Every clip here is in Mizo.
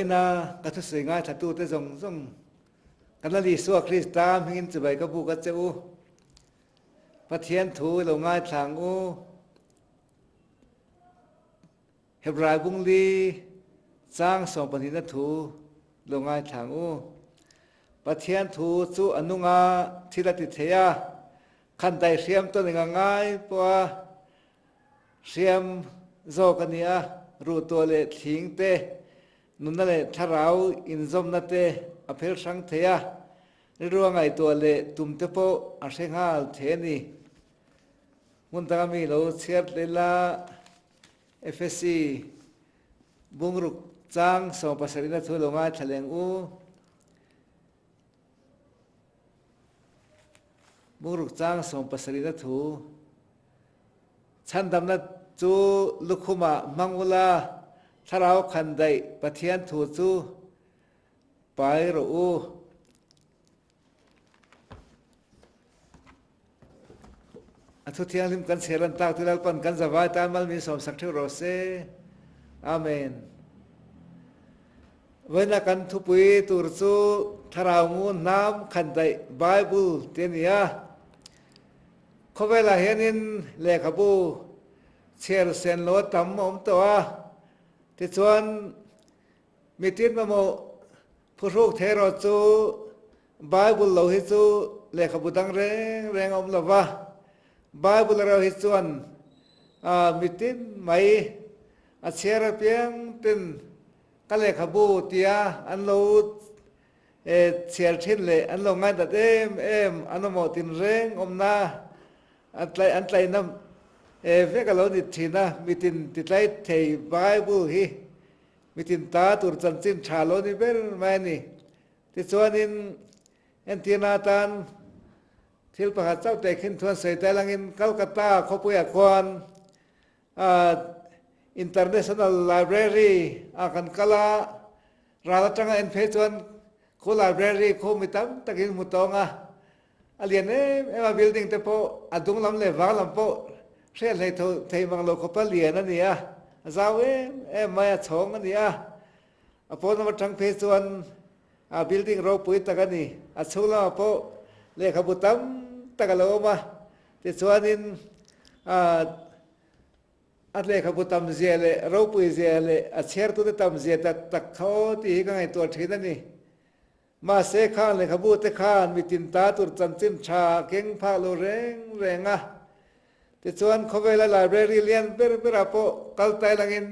Vawiina ka thusawi ngaithlatute zawng zawng kan Lal Isua Krista hmingin chibai ka buk a che u. Pathian thu i lo ngaithla ang u. Hebrai bungli chang sawmpahnihna thu lo ngaithla ang u. Pathian thu chu a nung a, thil a ti thei a, khan daihriam tawn eng a ngai pawh a, hriam zawk a ni a, ruhtuah leh thling te, nunna leh thlarau inzawmna te a phel hrang thei a, rilru a ngaihtuah leh tum te pawh a hre nghal thei a ni. Hmun danga mi lo chhiar tlei la, Efesi bungruk chang sawmpasarihna thu lo ngaithla leng u. Bungruk chang sawmpasarihna thu Chhandamna chu lukhumah hmang ula, thlarau khandaih Pathian thu chu pai rawh u. A thu thianghlim kan chhiar an tak tu Lalpan kan zavai tan mal min sawmsak theuh rawh se. Amen. Vawiina kan thupui tur chu Thlarau ngu hnam khandaih Bible ti a ni a. Khawvelah hianin lehkhabu chhiar sen lo a tam a awm tawh a, tichuan mitin mamawh phuhruk thei erawh chu Bible lo hi chu lehkhabu dang reng reng a awm lo va, Bible erawh hi chuan mitin mai a chhiar apiang ten ka lehkhabu tia an lo Chhiar thin leh an lo ngaihdat em em an awmawh tinreng awmna an tlai an tlaina vek a lo ni thin a, mitin titlai thei Bible hi mitin ta tur chanchin tha lo ni ber mai a ni. Tichuanin entirna atan thil pakhat chauh teh khin thuan sawi tel angin Calcutta khawpuiah khuan International Library ah kan kal a, Ral atanga en phei chuan khu library khu mi tam takin hmu tawng a, a lian em em a building te pawh a dung lam leh vang lam pawh hriat hlei tho thei mang lo khawpa lian a ni a, a zau em em mai a chhawng a ni a, a pawn lam atang phei chuan a building ropui tak a ni, a chhung lamah pawh lehkhabu tam tak a lo awm a, tichuanin ah. A lehkhabu tam zia leh ropui zia leh a chhiartute tam zia tak tak kha aw tih hi ka ngaihtuah thin a ni. Mahse khang lehkhabu te khan mi tinta tur chanchin tha keng phah lo reng reng a. Tichuan khawvela library lian ber berah pawh kal tai langin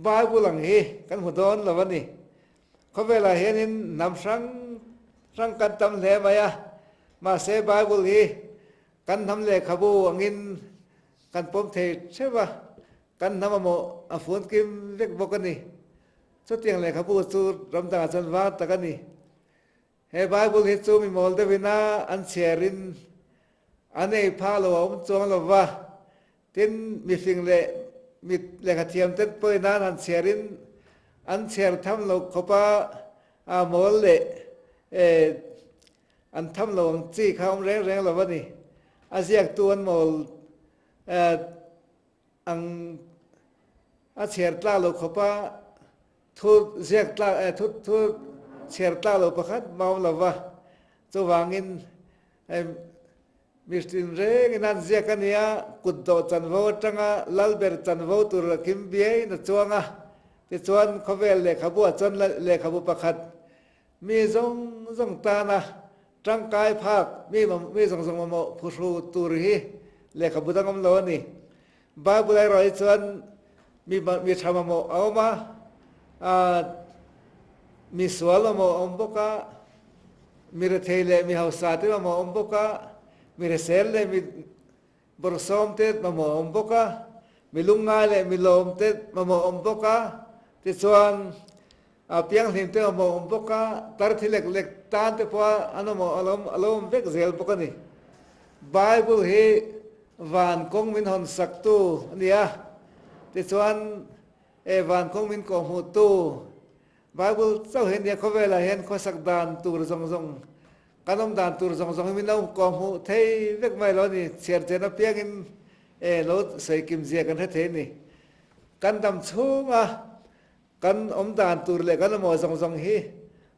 Bible ang hi kan hmu dawn lo a ni. Khawvelah hianin hnam hrang hrang kan tam hle mai a, mahse Bible hi kan hnam lehkhabu angin Kan pawm thei theuh a, kan hnam amawh a fun kim vek bawk a ni. Chutiang lehkhabu chu ram dangah chuan vang tak a ni. He Bible hi chu mi mawl deuhin a an chhiarin an ei phah lo a awm chuang lo va, tin mifing leh mi lehkhathiam te pawhin an han chhiarin an chhiar tham lo khawp a, a mawl leh An tham lo ang chi kha awm reng reng lo a ni. A ziaktu an mawl ang a chhiar tlak lo khawp a, thu ziak tlak thu thu chhiar tlak lo pakhat mah awm lo va. Chuvangin mihring rengin an ziak a nia, kut dawh chanvo atanga lalber chanvo tur a kim biaiin a chuang a. Tichuan khawvel lehkhabuah chuan lehkhabu pakhat Mi zawng zawng tana tangkai phak mi mi zawng zawng mamawh phuhru tur hi lehkhabu dang awm lo a ni. Bible erawh hi chuan mi mi tha mamawh a awm a, mi sual mamawh a awm bawk a, mi rethei leh mi hausa te mamawh a awm bawk a, mi hrisel leh mi bawrhsawm te mamawh a awm bawk a, mi lungngai leh mi lawm te mamawh a awm bawk a, tichuan A pianghlim te awm a awm bawk a, tar thi lek lek tan te pawh an awm a lo awm vek zel bawk a ni. Bible hi van kawng min hawn sak tu a ni a, tichuan e van kawng min kawhhmuh tu Bible chauh hi a nia khawvelah hian khawsak dan tur zawng zawng kan awm dan tur zawng zawng hi min lo kawhhmuh thei vek mai lo a ni, chhiar chen apiangin e lo sawi kim zia kan hre thei a ni. Kan dam chhunga. Kan awm dan tur leh kan mamawh zawng zawng hi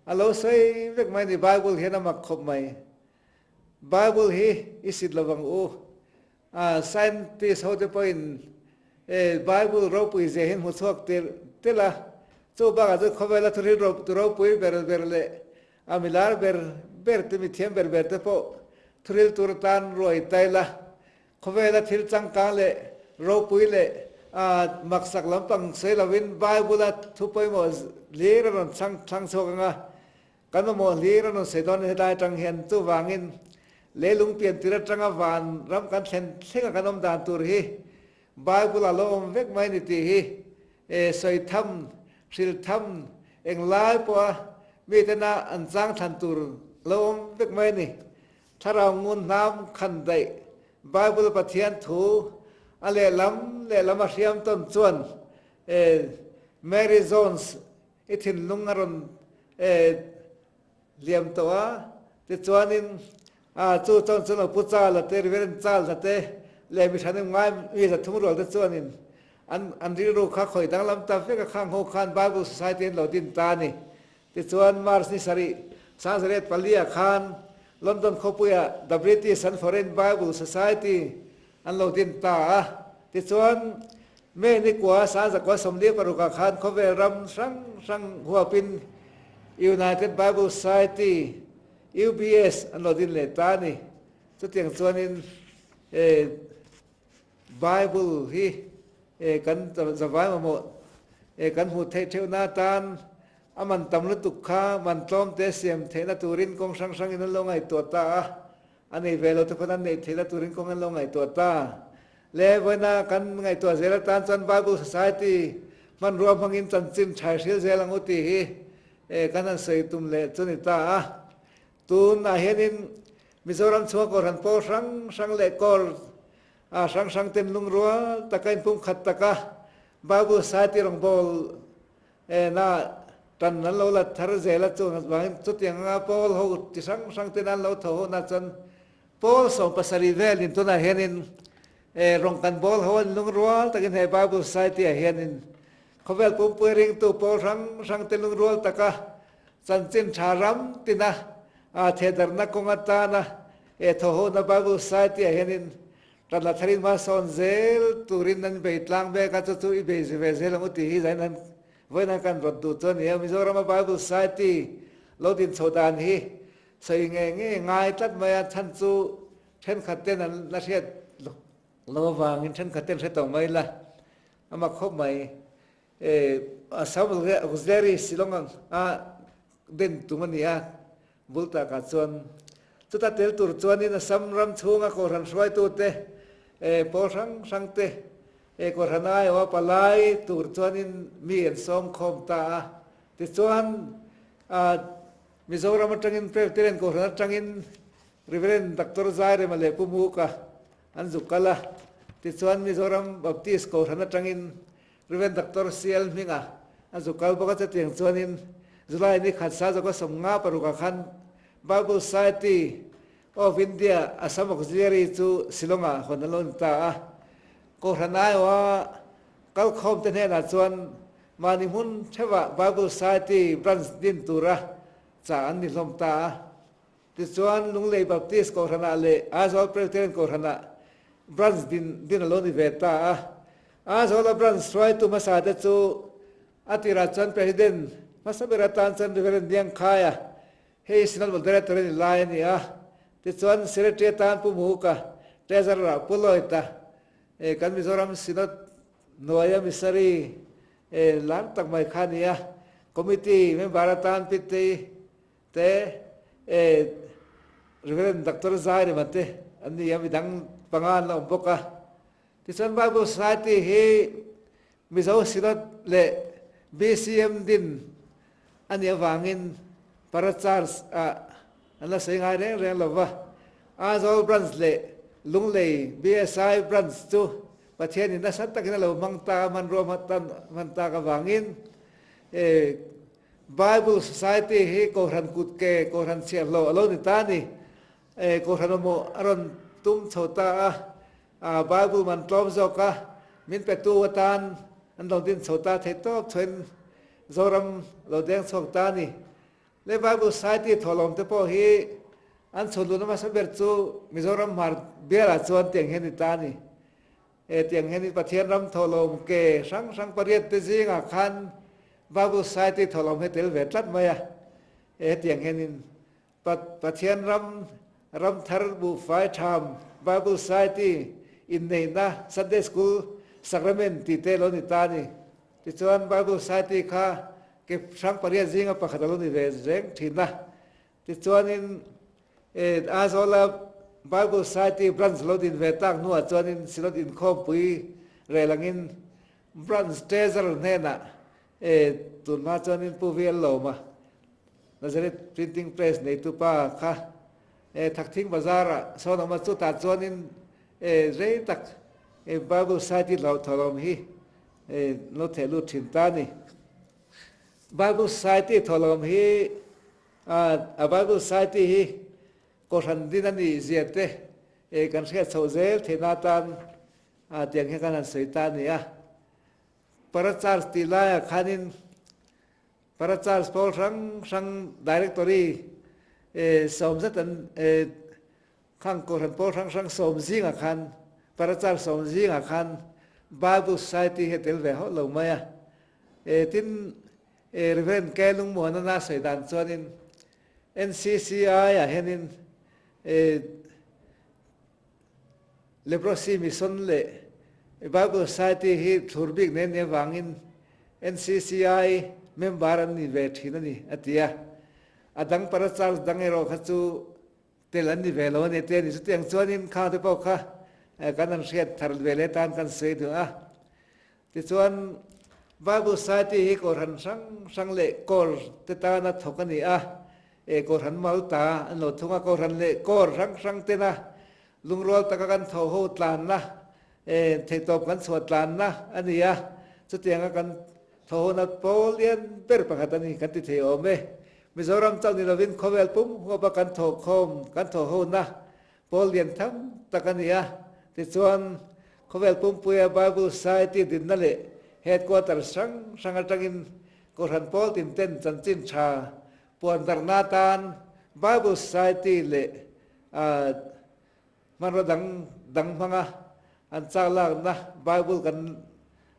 a lo sawi vek mai a ni. Bible hian a mak khawp mai. Bible hi i sit lo vang u. Scientist ho te pawhin Bible ropui zia hi an hmu chhuak tel tel a. Chu bakah chuan khawvela thuril ropui ber ber leh a milar ber ber te mithiam ber ber te pawh thuril tur atan ruai ta ila. Khawvela thil changkang leh ropui leh maksak lampang sawi lovin Bible-a thu pawimawh hlir a rawn chhang thlang chhuak ang a, kan mamawh hlir a rawn sawi dawn helai atang hian. Chuvangin leilung pian tir atanga van ram kan thlen thlenga kan awm dan tur hi Bible-ah lo awm vek mai ni tih hi sawi tham, hril tham, englai pawha mitena an chang thlan tur lo awm vek mai a ni. Thlarau ngun hnam khan daih Bible Pathian thu a lehlam lehlam a hriam tawn chuan Mary Jones i thinlung a rawn liam tawh a, tichuanin chu chuan chuan lo pu Charles a te, Reverend Charles a te leh mi hran ngai mi 300 rual te chuanin an an rilru kha khawi danglam ta vek a, khang ho khan Bible Society an lo din ta a ni. Tichuan, March ni sarih, 1904 khan London khawpuiah The British and Foreign Bible Society an lo din ta a. Tichuan, May ni kua 1946 ah khan khawvel ram hrang hrang huapin United Bible Society, UBS, an lo din leh ta a ni. Chutiang chuanin Bible hi kan zavai mamawh kan hmuh theih theuhna atan a man tam lutuk kha man tlawm te siam theihna turin kawng hrang hrangin an lo ngaihtuah ta a, a nei ve lo te pawn an neih theihna turin kawng an lo ngaihtuah ta. Le vawiina kan ngaihtuah zel atan chuan Bible Society hmanrua hmangin chanchin thai hril zel ang u tih hi kan han sawi tum leh chu ni ta a. Tunah hianin Mizoram chhunga Kohhran pawl hrang hrang leh kawl hrang hrang ten lungrual taka inpumkhat taka Bible Society rawngbâwl na tan an lo la thar zel a, chuvangin chutiang anga pawl ho chi hrang hrang ten an lo tho ho na chuan pawl 17 velin tunah hianin rawng kan bawl ho an lungrual takin he Bible Society ah hianin khawvel pumpui ringtu pawl hrang hrang te lungrual taka Chanchin tha ram tina thehdarhna kawng atana he thawhona Bible Society ah hianin tan la tharin hmasawn zel turin an bei tlang mek a, chu chu i bei ve zel ang u tih hi zain han vawiin han kan rawt duh chu a ni a. Mizorama Bible Society lo din chhoh dan hi sawi ngei ngei ngai tlat mai a, chhan chu thenkhat ten an la hriat lo avangin thenkhat ten hre tawh mai la a mak khawp mai. Assam Auxiliary Shillong a den tum a ni a, bul takah chuan chuta tel tur chuanin Assam ram chhunga Kohhran hruaitute pawl hrang hrangte Kohhran aiawha palai tur chuanin mi an sawm khawm ta a. Tichuan Mizoram atangin Presbyterian Kohhran atangin Reverend Doctor Zairema leh Pu Muka an zuk kal a, tichuan Mizoram Baptist Kohhran atangin Rev. Doctor CL Hminga a zu kal bawk a, chutiang chuanin July ni khat 1956 ah khan Bible Society of India Assam Auxiliary chu Shillong ah hawn an lo ni ta a. Kohhran aiawha kalkhawm te hnenah chuan mahni hmun theuhah Bible Society branch din tura chah an ni hlawm ta a. Tichuan Lunglei Baptist Kohhranah leh Aizawl Presbyterian Kohhranah branch din din a lo ni ve ta a. Aizawla branch hruaitu hmasa te chu a tirah chuan President hmasa ber atan chuan Reverend Liangkhaia, hei Synod Moderator a ni lai a ni a. Tichuan Secretary atan Pu Muhuka, Treasurer ah Pu Lloyd-a, kan Mizoram Synod hnuaia Missionary lar tak mai kha a ni a. Committee member atan Pitei te e Reverend Doctor Zai Rema te an ni a, midang panga an la awm bawk a. Tichuan Bible Society hi Mizo Synod leh BCM din a nih avangin Para Church ah an la sawi ngai reng reng lo va. Aizawl Branch leh Lunglei BSI Branch chu Pathianin nasa takin a lo hmang ta a, hmanrua hman tak avangin e Bible Society hi Kohhran kut ke Kohhran chhiahhlawh a lo ni ta a ni. Kohhran awmawh a rawn tum chho ta a, Bible man tlawm zawk a, min petu atan an lo din chho ta thei tawp chhoin. Zoram lo deng chhuak ta a ni. Le Bible Society thawhlawm te pawh hi an chhun luhna hmasa ber chu Mizoram hmar bialah chuan tiang hian ni ta a ni. He tiang hian Pathian ram thawhlawm ke hrang hrang pariat te zingah khan Bible Society thawhlawm hi tel ve tlat mai a. He tiang hianin Pathian ram ram thar buhfai tham Bible Society inneihna Sunday School Sacrament tih te lo ni ta a ni. Tichuan Bible Society kha ke hrang pariat zinga pakhat a lo ni ve reng thin a. Tichuanin Aizawla Bible Society branch lo din ve tak hnuah chuanin Synod inkhawmpui rel angin Branch Treasurer hnenah tunhma chuanin Pu VL Lawma Nazareth Printing Press neitupa kha Thakthing Bazar-ah sawn awm a, chutah chuanin rei tak Bible Society hlauhthawnawm hi lo theh lut thin ta a ni. Bible Society thawhlawm hi a Bible Society hi Kohhran din a nih zia te kan hriat chhoh zel theihna atan tiang hian kan han sawi ta a ni a. Parachurch tih laiah khanin Parachurch pawl hrang hrang Directory sawm zet an khang Kohhran pawl hrang hrang sawm zingah khan Parachurch sawm zingah khan Bible Society hi a tel ve hauh lo mai a. Tin, Rev. K. Lungmuanana sawi dan chuanin NCCI ah hianin Leprosy Mission leh Bible Society hi thlur bik nen nia vangin NCCI member an ni ve thin a ni, a ti a. A dang para charge dang erawh kha chu tel an ni ve lo a ni te a ni. Chutiang chuanin khang te pawh kha kan han hriat thar ve leh tan kan sawi duh a. Tichuan, Bible Society hi Kohhran hrang hrang leh Corps te tana thawk a ni a, e Kohhran Malta an lo thung a, Kohhran leh Corps hrang hrang tena lungrual taka kan tho ho tlanna, e theihtawp kan chhuah tlanna a ni a, chutianga kan tho hona pawl lian ber pakhat a ni kan ti thei awm e. Mizoram chauh ni lovin khawvel pum huapa kan thawhkhawm kan tho hona Pawl lian tham tak a ni a, tichuan khawvel pumpuia Bible Society dinna leh headquarters hrang hrang atangin Kohhran pawl tin ten chanchin tha puan darhna atan Bible Society leh hmanraw dang dang hmanga an chak lakna Bible kan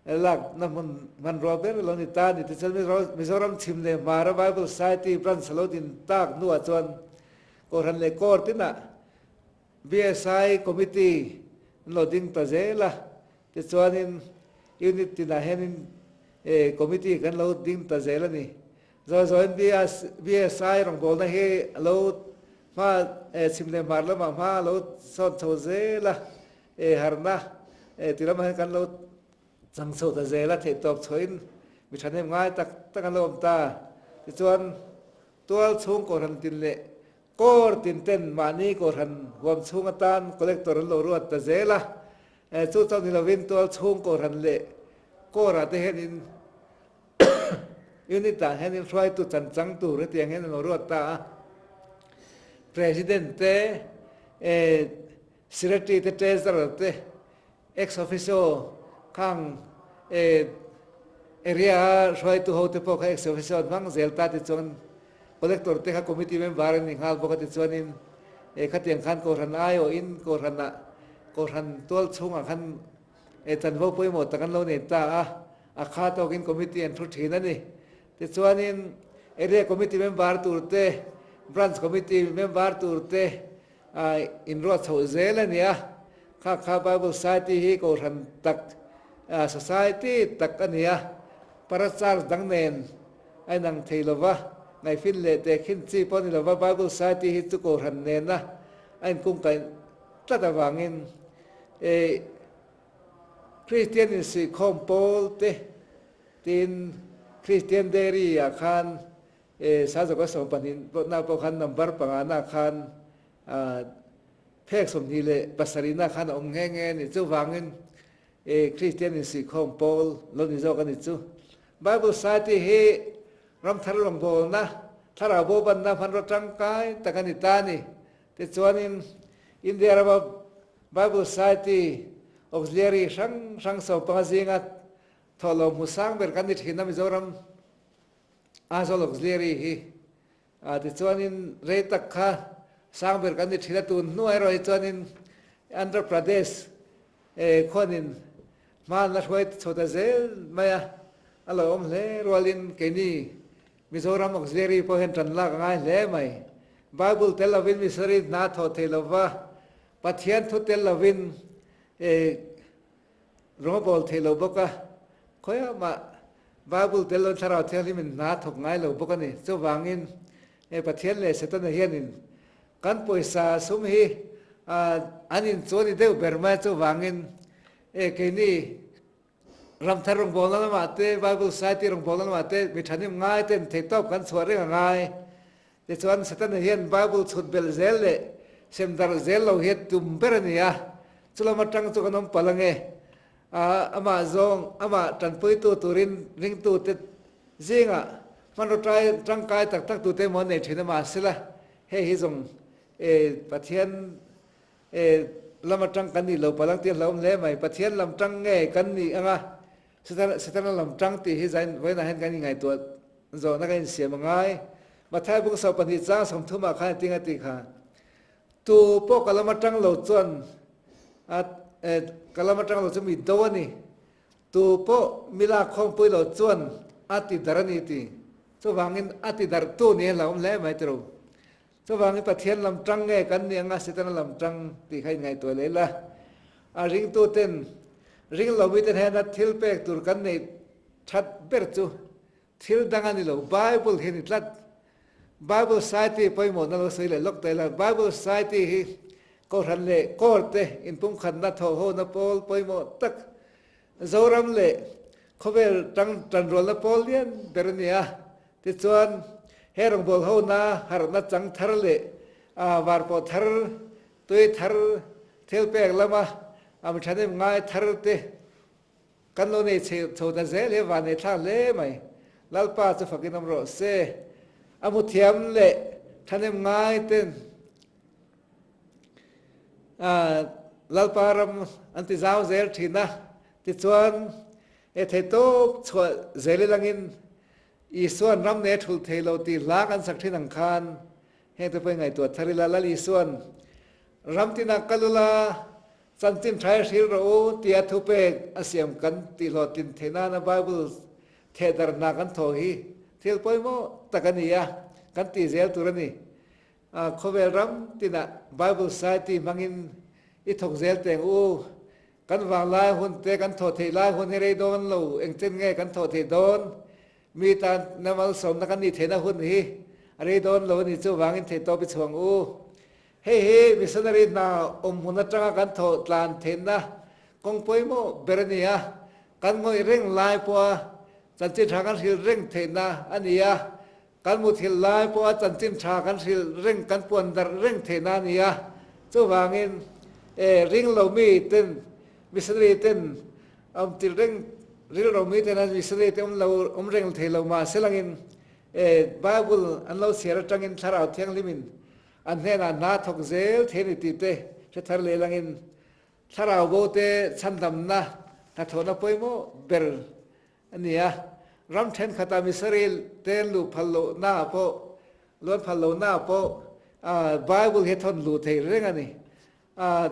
lakna hmun hmanrua ber lo ni ta a ni. Tichuan Mizoram chhim leh hmara Bible Society branch a lo din tak hnuah chuan Kohhran leh Court inah BSI Committee an lo ding ta zel a, tichuanin Unit tinah hianin Committee kan lo ding ta zel a ni. Zawi zawiin BSI rawngbawlna hi a lo hma chhim leh hmar lamah hma a lo sawn chho zel a, harna ti lamah hian kan lo chang chho ta zel a, theihtawp chhuahin mi thahnem ngai tak tak an lo awm ta. Tichuan Tual chhung Kohhran tin leh Kawr tin ten mahni Kohhran huam chhung atan Collector an lo ruat ta zel a, chu chauh ni lovin tual chhung Kohhran leh Kawrah te hianin Unit ah hianin hruaitu chan chang tur hetiang hian an lo ruat ta a, President te, Secretary te, Treasurer te, Ex officio khang area a hruaitu ho te pawh kha ex officio an hmang zel ta tichuan collector te kha committee member an ni nghal bawk a tichuanin khatiang khan kohhran aiawhin kohhranah kohhran tual chhungah khan chanvo pawimawh tak an lo nei ta a, a kha tawkin committee an thu thin a ni. Tichuanin area committee member tur te, branch committee member tur te, A inruat chhoh zel a nia. Kha kha Bible Society hi Kohhran tak, Society tak a nia. Para Church dang nen a inang thei lova, ngaihfin leh tehkhin chi pawh a ni lova, Bible Society hi chu Kohhran nena a inkungkaih tlat avangin e Kristian insuihkhawm pawl te tiin Kristian Dairy ah khan E Sazawka 12 pawhna pawh khan number pangana khan phek 27na khan a awm nghe nghe a ni. Chuvangin e Kristian insuihkhawm pawl lo ni zawk a ni chu. Bible Society hi ramthar rawngbawlna, thlarau bobanna hmanraw tangkai tak a ni ta a ni. Tichuanin India rama Bible Society auxiliary hrang hrang 15 zinga thawhlawm hmu sang ber kan ni thin a Mizoram. Aizawl Auxiliary hi tichuanin rei tak kha sang ber kan ni thin a, tun hnuai erawh hi chuanin Andhra Pradesh khuanin hma an la hruai chho ta zel mai a, a lo awm hle rualin keini Mizoram Auxiliary pawh hian tan lak a ngai hle mai. Bible tel lovin missionary hna thawh thei lova, Pathian thu tel lovin rawng a bawl thei lo bawk a, khawiah mah Bible tel loin Thlarau Thianghlim in hna thawk ngai lo bawk a ni. Chuvangin Pathian leh Setana hianin kan pawisa sum hi an inchuan i deuh ber mai a, chuvangin keini Ramthar rawngbawlna lamah te, Bible Society rawngbawlna lamah te mi thahnem ngai ten theihtawp kan chhuah reng a ngai. Tichuan Setana hian Bible chhut belh zel leh sem darh zel lo hi a tum ber a ni a, chulam atang chu kan awm palh ange. Amah zawng, amah tanpuitu turin ringtute zingah hmanraw tai tangkai tak tak tute emaw an nei thin a, mahsela hei hi zawng Pathian E, lam atang kan nih lo palang tih a hlauhawm hle mai. Pathian lam tang nge kan nih anga Setana Setana lam tang tih hi zain vawiinah hian kan inngaihtuah zawhna kan insiam a ngai. Matthai bungso pahnih chang 30 ah khan a ting a tih kha, Tu pawh ka lam atang lo chuan a e, ka lam atang lo chu mi do a ni. Tu pawh mi lak khawmpui lo chuan a ti darh a ni ti. Chuvangin a ti darhtu nih a hlauhawm hle mai tiro. Chuvangin Pathian lam tang nge kan nih anga Setana lam tang tih kha inngaihtuah leh ila. A ringtuten ring lomi te hnena thil pek tur kan neih that ber chu thil dang a ni lo, Bible hi a ni tlat. Bible Society pawimawhna lo sawi leh lawk ta ila, Bible Society hi Kohhran leh Court te inpumkhatna thawhhona pawl pawimawh tak, Zoram leh khawvel tang tanrualna pawl lian ber a ni a. Tichuan, he rawngbâwl hona harhna chang thar leh varpawh thar, tui thar, thil pek lama a mi ṭhahnem ngai thar te kan lo nei chho ta zel hi van nei thlak hle mai. Lalpa chu fakin awm rawh se. A hmu thiam leh ṭhahnem ngai ten Lalpa ram an ti zau zel ṭhin a. Tichuan, he theihtawp chhuah zel ilangin Isuan ram nei a thulh thei lo tih hla kan sak thin ang khan heng te pawhin ngaihtuah thar ila, Lal Isuan ram tinah kal ula, chanchin tha i hril rawh u tia thupek a siam kan tihhlawhtlin theih nana Bible thehdarhna kan thawh hi thil pawimawh tak a ni a, kan tih zel tur a ni. Khawvel ram tinah Bible Society hmangin i thawk zel teng u. Kan vang lai hun te, kan thawh theih lai hun hi rei dawn lo, engchen nge kan thawh theih dawn? Mi tan na malsawmna kan nih theihna hun hi a rei dawn lo a ni, chuvangin theihtawp i chhuang u. Hei hi missionary hna awm hmun atanga kan thawh tlan theihna kawng pawimawh ber a ni a, kan ngawih reng lai pawha chanchin tha kan hrilh reng theihna a ni a, Kan muthilh lai pawha chanchin tha kan hrilh reng, kan puan darh reng theihna a ni a. Chuvangin, e, ring lo mi ten, missionary ten awm tirh reng, ril ro mi ten an missionary te awm lo, awm reng thei lo mah selangin, e, Bible an lo chhiar atangin Thlarau Thianghlimin an hnenah hna thawk zel thei a ni tih te hre thar leh langin, Thlarau bo te chhandamna hnathawhna pawimawh ber A ni a, ram thenkhatah Misrael te an luh phal lohnaah pawh, luan phal lohnaah pawh Bible hi a thawn luh theih reng a ni. A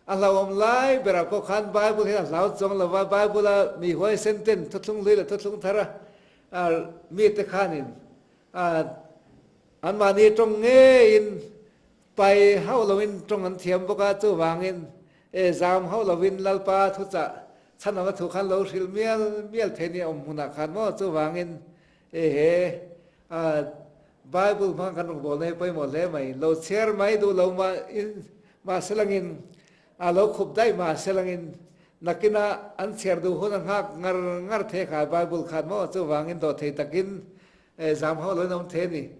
hlauhawm lai berah pawh khan Bible hian a hlau chuang lo va, Bible-a mi huaisen ten thuthlung hlui leh thuthlung thara mite khanin anmahni tawng ngeiin Pai hauh loin tawng an thiam bawk a, chuvangin e zam hauh loin Lalpa thuchah chhan anga thu khan lo hrilh mial mial thei nia awm hmunah khan maw, chuvangin e he a Bible hmang kan rawngbawlna hi pawimawh hle mai, lo chhiar mai duh lo mah in mahse langin a lo khup daih mahse langin nakinah an chhiar duh hun a nghak ngar ngar thei kha Bible khan maw, chuvangin dawhthei takin e zam hauh loin a awm thei a ni.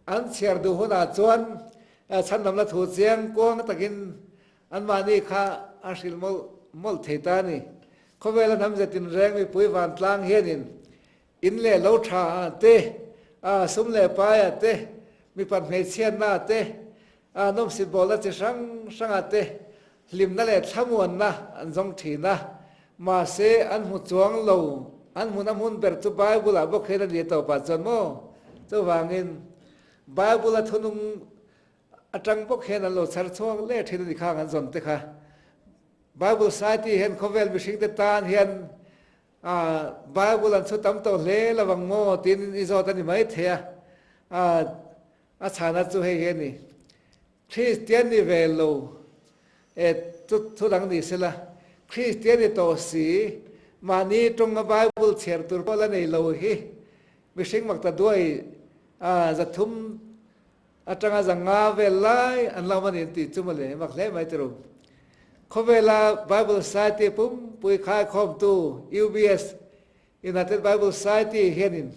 An chhiar duh hunah chuan chhandamna thu chiang kuang takin anmahni kha a hrilh mawlh mawlh thei ta a ni. Khawvela hnam ze tinreng mipui vantlang hianin in leh lo tha ah te, sum leh pai ah te, mipat hmeichhiatna ah te, nawmsip bawlna chi hrang hrang ah te hlimna leh thlamuanna an zawng thin a, mahse an hmu chuang lo. An hmun a hmun ber chu Bible ah bawk hian a ni tawpah chuan maw? Chuvangin Bible a thunung atang bawk hian an lo chhar chhuak leh thin a ni khang an zawn te kha. Bible Society hian khawvel mihring te tan hian Bible an chhu tam tawh hle lovang maw tiin i zawt a ni mai thei a. A chhana chu hei hi a ni. Kristian ni ve lo e chu thu dang ni sela, Kristian ni tawh si, mahni tawnga Bible chhiar tur pawh la nei lo hi mihring makta duai 300 atanga 500 vel lai an lo awm a ni an tih chu mawle, mak hle mai tiro. Khawvela Bible Society pumpui khaikhawmtu UBS United Bible Society hianin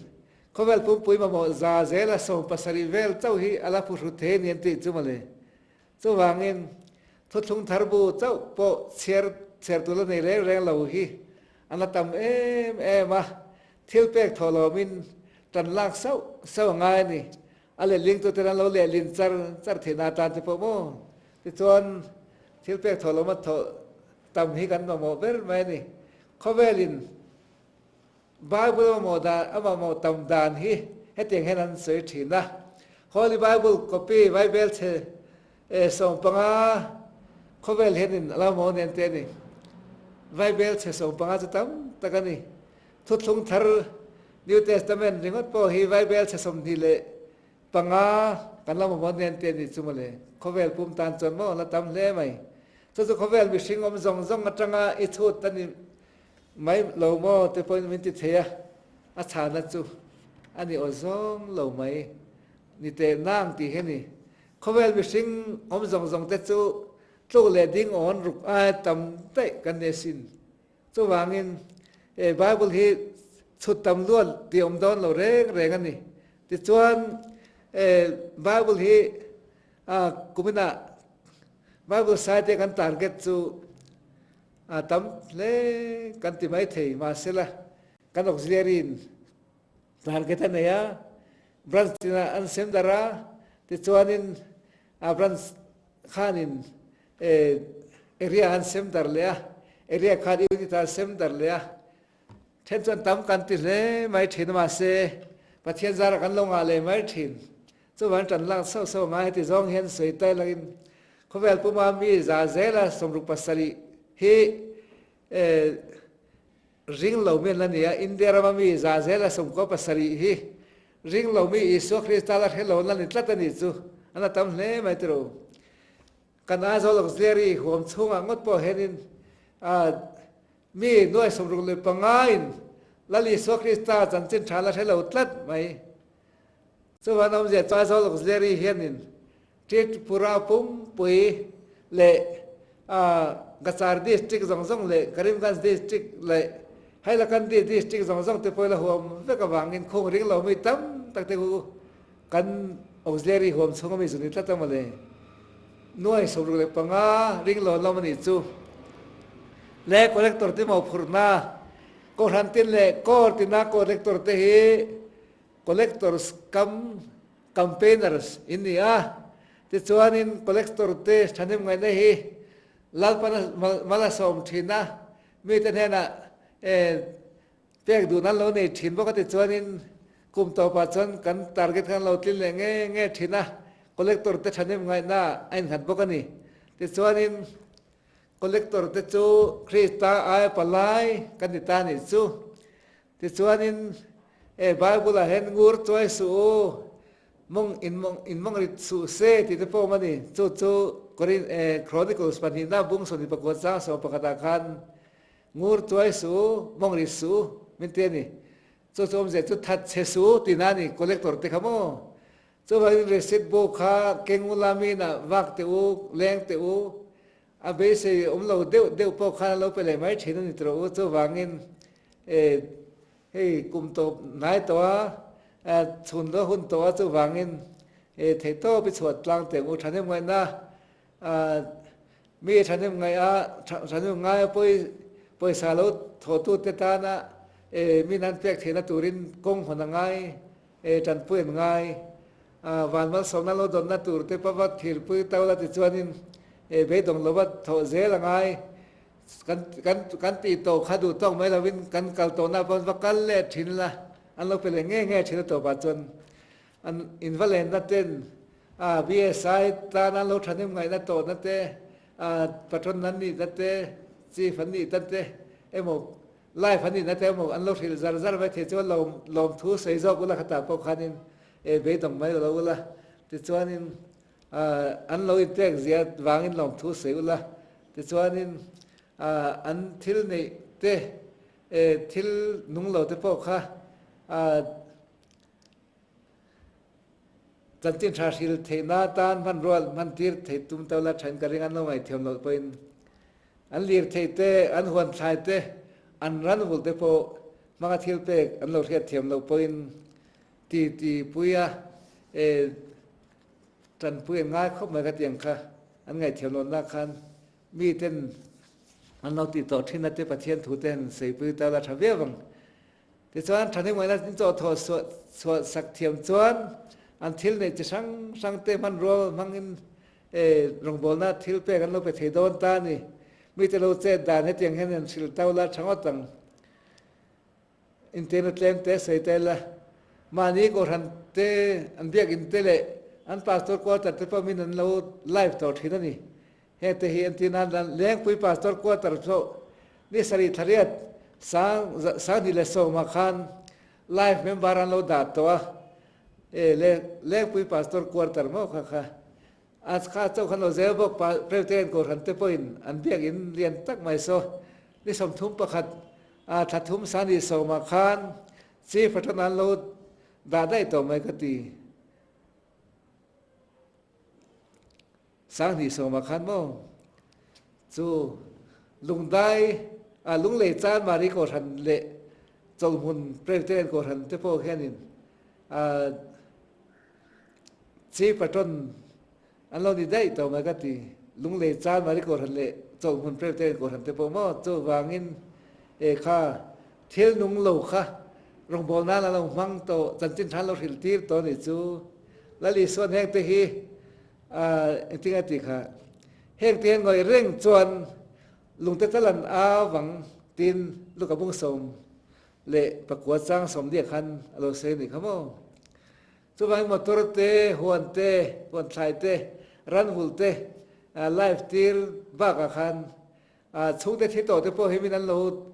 khawvel pumpui mamawh 7% vel chauh hi a la phuhrut thei a ni an tih chu mawle. Chuvangin thuthlung thar bu chauh pawh chhiar chhiar tur la nei reng reng lo hi an la tam em em a, thil pek thawh lawmin tan lak sauh sauh a ngai a ni. A letling tu ten an lo lehlin char char theihna atan te pawh maw? Tichuan thil pek thawh lawma thawh tam hi kan mamawh ber mai a ni. Khawvelin Bible a mamawh dan a mamawh tam dan hi hetiang hian an sawi thin a. Holy Bible copy Bible chhe 15 khawvel hianin a lo mamawh nen te a ni. Bible chhe 15 chu tam tak a ni. Thuthlung thar New Testament ringawt pawh hi Bible chhe 25 kan lo mamawh nen te a ni chu mawle. Khawvel pum tan chuan maw la tam hle mai. Chu chu khawvel mihring awm zawng zawng atanga i chhut a ni mai lo maw te pawhin min ti thei a, a chhana chu a ni aw zawng lo mai ni teh nang tih hi a ni. Khawvel mihring awm zawng zawng te chu tluk leh ding awn ruk aia tam daih kan ni asin. Chuvangin he Bible hi chhut tam luat tih awm dawn lo reng reng a ni. Tichuan Bible hi kuminah Bible saite kan target chu a tam hle kan ti mai thei mahsela kan auxiliary in target a nei a, branch tinah an sem darh a, tichuanin a branch khanin area an sem darh leh a, area khan unit ah an sem darh leh a, Then chuan tam kan ti hle mai thin a mahse Pathian zarah kan lo ngah leh mai thin. Chuvan tan lak sauh sauh ngai heti zawng hian sawi tai lakin khawvel puma mi za zela 67 hi ring lo mi an la ni a, India rama mi za zela 97 hi ring lo mi Isua Krista la hre lo an la ni tlat a nih chu an la tam hle mai tiraw. Kan Aizawl Auxiliary huam chhungah ngawt pawh hianin Mi 65 in Lal Isua Krista chanchin tha la hre lo tlat mai. Chuvan awmzia chu Aizawl Auxiliary hianin Tripura pumpui leh Cachar District zawng zawng leh Karimganj District leh Hailakandi District zawng zawng te pawh la huam vek avangin khung ring lo mi tam tak te khu kan Auxiliary huam chhung ami zu ni tlat a mawle. 65 ring lo lam a nih chu. Le collector te maw phurhna Kohhran tin leh Corps tina collector te hi collectors kam campaigners in ni a. Tichuanin collector te thahnem ngaihna hi Lalpana mal a sawm thin a, mite hnenah Pek duhna an lo nei thin bawk a tichuanin kum tawpah chuan kan target khan lo tlin leh nge nge thin a, collector te thahnem ngaihna a innghat bawk a ni. Tichuanin collector te chu Krista aia palai kan ni ta nih chu. Tichuanin e Bible ah hian ngur chuai suh u, mawng in mawng in mawng rit suh se tih te pawh awm a ni. Chu chu Korin e Chronicles pahnihna bung 29 chang 11 ah khan Ngur tuai su, mawng ri su, min ti a ni. Chu chu awmzia chu that chhe su tihna a ni, collector te kha maw. Chuvangin receipt bu kha keng u la mi na vak teh u, leng teh u, a beisei awm lo deuh deuh pawh khan a lo pe leh mai thin a ni tawh u. Chuvangin e hei kum tawp hnai tawh a, chhun lo hun tawh a, chuvangin e theihtawp i chhuah tlang teh ang u thahnem ngaihna. Mi thahnem ngaih a, thahnem ngai a pawi pawisa lo thawhtute tana min an pek theihna turin kawng hawn a ngai, tanpui an ngai. Van malsawmna lo dawnna turte pava thirpui to la tichuanin beidawng lova thawh zel a ngai. Kan kan kan tih tawh kha duh tawk mai lovin kan kal tawhna pawn va kal leh thin la, an lo pe leh nge nge thin a tawpah chuan an in va lenna ten a BSI tan an lo thahnem ngaihna tawhna te a patron an nihna te chief an nihna te emaw life an nihna te emaw an lo hrilh zar zar mai thei chuan lawm lawmthu sawi zawk ula khatah pawh khanin e beidawng mai lo ula tichuanin An lo inpek zia vangin lawmthu sawi ula, tichuanin an thil neih te, thil nung lo te pawh kha chanchin tha hril theihna atan hmanrua hmantir thei tum to la thain ka ring an lo ngaihthiam loh pawhin an lir thei te, an huan thlai te, an ran vul te pawh hmanga thil pek an lo hriatthiam loh pawhin ti ti puia Tanpui an ngai khawp mai ka ti ang kha, an ngaihthiam loh nak khan mi ten an lo tih tawh thin a te Pathian thu te han saipui ta la tha viau ang. Tichuan thahnemngaihna in chawh thawh chhuah sak thiam chuan an thil neih chi hrang hrang te hmanrua hmangin rawngbawlna thil pek an lo pe thei dawn ta a ni. Mite lo chet dan hetiang hian an hrilh tau la tha ngawt ang. Intirna tlem te sawi ta ila, mahni kohhran te an biakinn te leh an pastor quarter te pawh min an lo live tawh thin a ni. Heng te hi entir nan dan Lengpui pastor quarter pawh ni sarih thariat sang 2010 ah khan live member an lo dah tawh a, e Lengpui pastor quarter maw kha kha A kha chauh khan lo zel bawk pa Presbyterian Kohhran te pawhin an biakinn lian tak mai saw ni 31 a thla thum sani sawmah khan Chief atana an lo dah daih tawh mai ka ti. 2010 khan maw chu lungdai a lunglei chan Mari Kohhran leh Chawlhmun Presbyterian Kohhran te pawh hianin a Chi patron an lo ni daih tawh mai ka ti. Lunglei chan mari kohhran leh chawlhhmun Presbyterian kohhran te pawh maw chuvangin e kha thil nung lo kha rawngbâwl nan an lo hmang tawh chanchin tha an lo hrilh tir tawh a nih chu. Lal Isuan heng te hi engtin a ti kha heng te hian ngawih reng chuan lungte tal an au vang tin Luka bung sawm leh pakua chang sawm diak khan a lo sawi a nih kha maw. Chuvangin motor te, huan te, huan thlai te, ranvul te live tir bakah khan chhungte thi tawh te pawh hi min an lo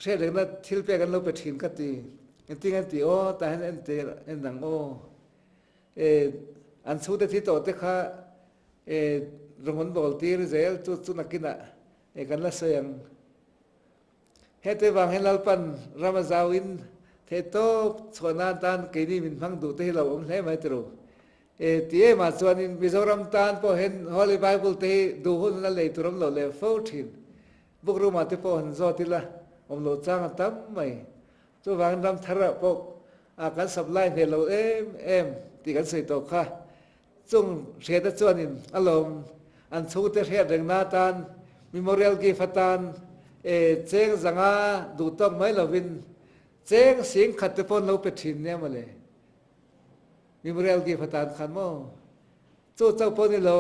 hriat rengna thil pek an lo pe thin ka ti. Engtin an ti aw tah hian en te en ang aw. An chhungte thi tawh te kha rawn an bawl tir zel chu chu nakinah kan la sawi ang. Hete vang hian Lalpan ram a zauin theihtawp chhuah nan tan keini min hmang duh te hi lo awm hle mai tiro. E ti em ah chuanin Mizoram tan pawh hian Holy Bible te hi duh hun la lei tur awm lo leh fo thin. Book room ah te pawh han zawt ila awm loh chang a tam mai. Chuvangin ram thar ah pawh a kan supply hneh lo em em tih kan sawi tawh kha. Chung hriatna chuanin a lawm an chhungte hriat rengna atan memorial gift atan e cheng zanga duh tawk mai lovin cheng sing khat te pawh an lo pe thin nia mawle memorial gift atan khan maw chu chauh pawh ni lo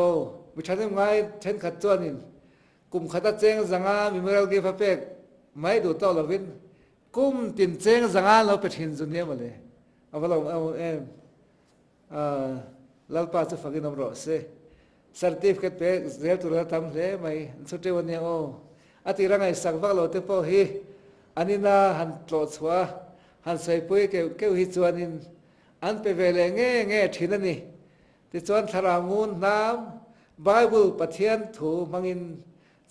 mi thahnem ngai thenkhat chuanin kum khata cheng zanga memorial gift a pek mai duh tawk lovin kum tin cheng zanga an lo pe thin zu nia mawle a va lawm em. Lalpa chu fakin awm rawh se. Certificate pek zel tur a tam hle mai. An chhu teuh ania aw. A tira ngaihsak vak lo te pawh hi an ina han tlawh chhuah a, han sawipui keuh keuh hi chuanin an pe ve leh nge nge thin a ni. Tichuan thlarau ngun hnam Bible Pathian thu hmangin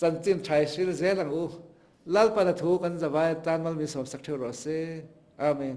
chanchin thai hril zel ang u. Lalpana thu kan zavai atan malmi sawmsak theuh rawh se. Amen.